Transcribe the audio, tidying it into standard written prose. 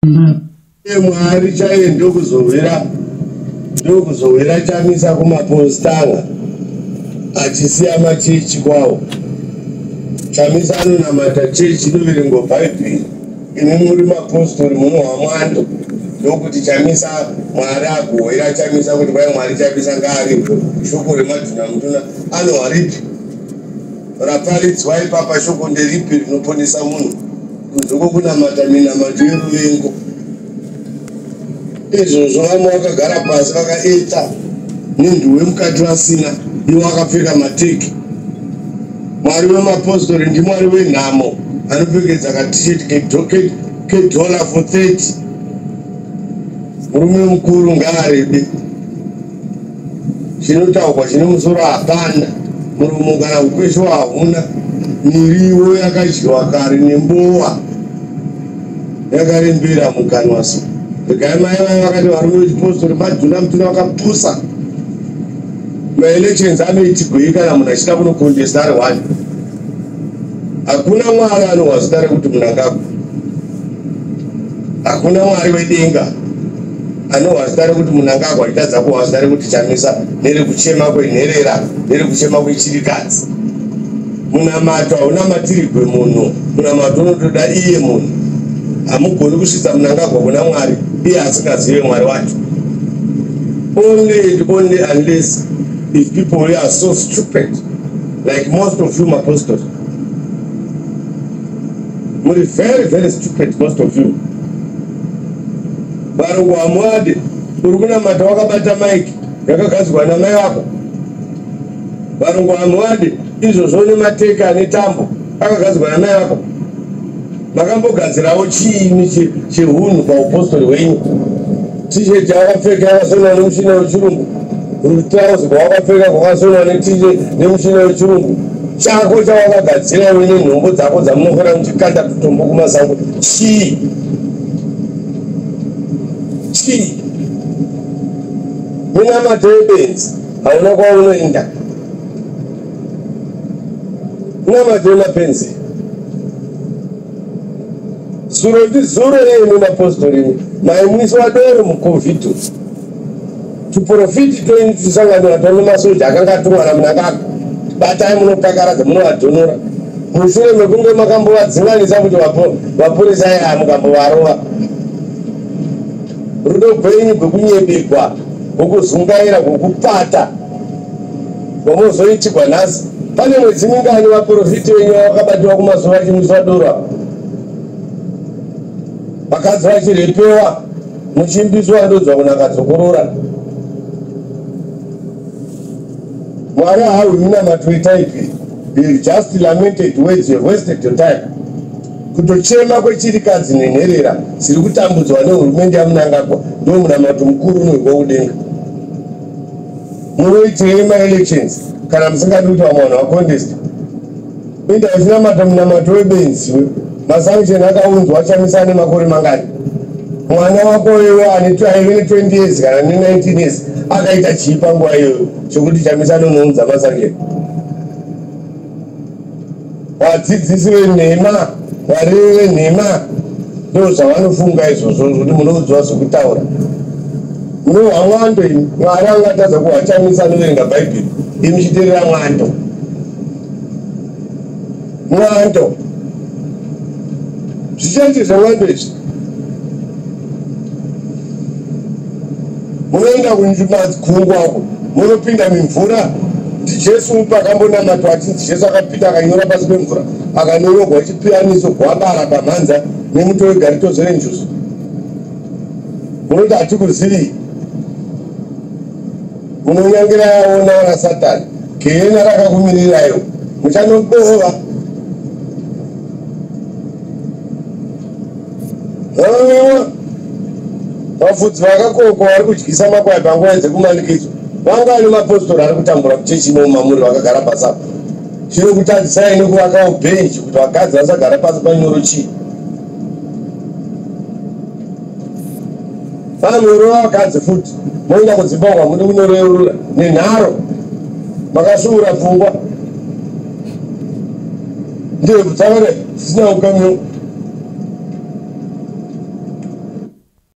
Mwari chaiye ndokuzohwira ndokuzohwira Chamisa kumapostanga achisiya machechi kwawo. Chamisa anonamata chechi inoverengwa Bhaibheri. Imi muri mapostori munohwa mwando ndokuti Chamisa Mwari agohwira Chamisa kuti kwai Mwari Chamisa ngaarihwe shoko remadhuna mutuna anohwa ripi raparidzwa ipapa shoko nderipi rinoponesa munhu kunze kwokunamata minamato yeruvengo. Izvozvo vamwe vakagara pasi vakaeta nenduwe mukati vasina, iwo akapfeka mateki. Mwari wemapostori ndimwari wenhamo anopfekedza katisheti kedollar for 30. Murume mukuru ngaarebe. Chinotaurwa chine musoro hapana, muromo kana kukweshwa hauna. Miriwo yakadyiwa kare nembowa yakarembera mukanwa so. Regai mai vaya vakati varume vechipostori madhuna mutuna vakapusa. Maelections anoitigwei kana munhu achida kunokondesa ari one? Hakuna Mwari anohwa zita rekuti Mnangagwa. Hakuna Mwari wedenga anohwa zita rekuti Mnangagwa achitadza kuhwa zita rekuti Chamisa nerekuchema kwenherera nerekuchema kwechirikadzi. Munamato haunamatirigwe munhu, munamato unotoda iye munhu. Hamugoni kusvitsa Mnangagwa kuna Mwari iye asingazive Mwari wacho. Only and only unless if people are so stupid like most of you apostles. Muri very very stupid most of you. Varungu hamuade, uri kunamata wakabata maiki yakagadzirwa namai vako. Varungu hamuade, izvozvo nemateka ane tambo akagadzirwa namai vako. Makambogadzirawo chiini chehunhu paupostori hwenyu? T-shirt yawakapfeka yakasonwa nemuchina wechirungu, rutrauzi rwawakapfeka rwakasonwa nemuchina wechirungu. Chako chawakagadzira iwe nenhombo dzako dzamunofana muchikanda tutombo kumasango chii? Chii? Minamato yebenzi hauna kwaunoenda. Minamato yemapenzi. Zuro ndizuro imi mapostori imi maimwiswa doro muCovid. Tuprofiti twenyu tusanganira tone masoja akanga atumwa naMnangagwa. Batai munopakaradza munovadhonora. Mushure mekunge makambovadzinganisa kuti vapurisa aya mukambovarova. Rudo gwenyu gwekunyebegwa, gwekuzungaira, gwekupata gwamozoitigwa nhasi. Pane mwedzi mingani vaprofiti venyu vakabatiwa kumazuva vachimwiswa doro apa? Vakadzi vachirepewa muchimbiswa ndodzwa kunaka dzokorora. Mwari haahwi minamato yetaipi. You just lamented words, you have wasted your time. Kutochema kwechirikadzi nenherera dziri kutambudzwa nehurumende yaMnangagwa ndo munamato mukuru unohwikwa kudenga. Munoitirei maelections kana musingadi kuti vamwe vanhu vacontest? Inda uchinamata munamato webenzi we. Masanction akaunzwa Chamisa ane makore mangani? Mwana wako iwe ane aive ne 20 years kana ne 19 years akaita chii panguva iyoyo chekuti Chamisa anonounza masanction? Vadzidzisi venhema, varevi venhema ndo zvavanofunga izvozvo zvekuti munoudzwa zvekutaura. Munohwa mwando imi. Mwari angatadza kuhwa Chamisa anoverenga Bhaibheri imi muchiteerera mwando. Mwando. Zvicheche zvemwando izvi. Munoenda kumagungwa uko munopinda mimvura. NdiJesu upi akambonamatwa achinzi Jesu akapinda akanyora pasi pemvura akanyorogwa chipiyaniso gwabara pamhanza nemuto wegaritozo renjuzu. Munoti hatikuzivi. Munonyangira yaona vana Satani. Gehena rakakumirirayo. Muchanobova. Vanoviwa vafudzi vakakokwa vari kudyisa makwai panguva dzekumanikidzwa. Vangani mapostori ari kutambura muchechi imomo mamuri vakagara pasi apa. Chinokutadzisai nekuvakawo bhenji kuti vakadzi vasagara pasi panyoro chii? Vanorova vakadzi futi moenda kudzimba uko hamudi kunoreurura nenharo makasvuura pfungwa ndebvu dzakadai dzisina ukamio.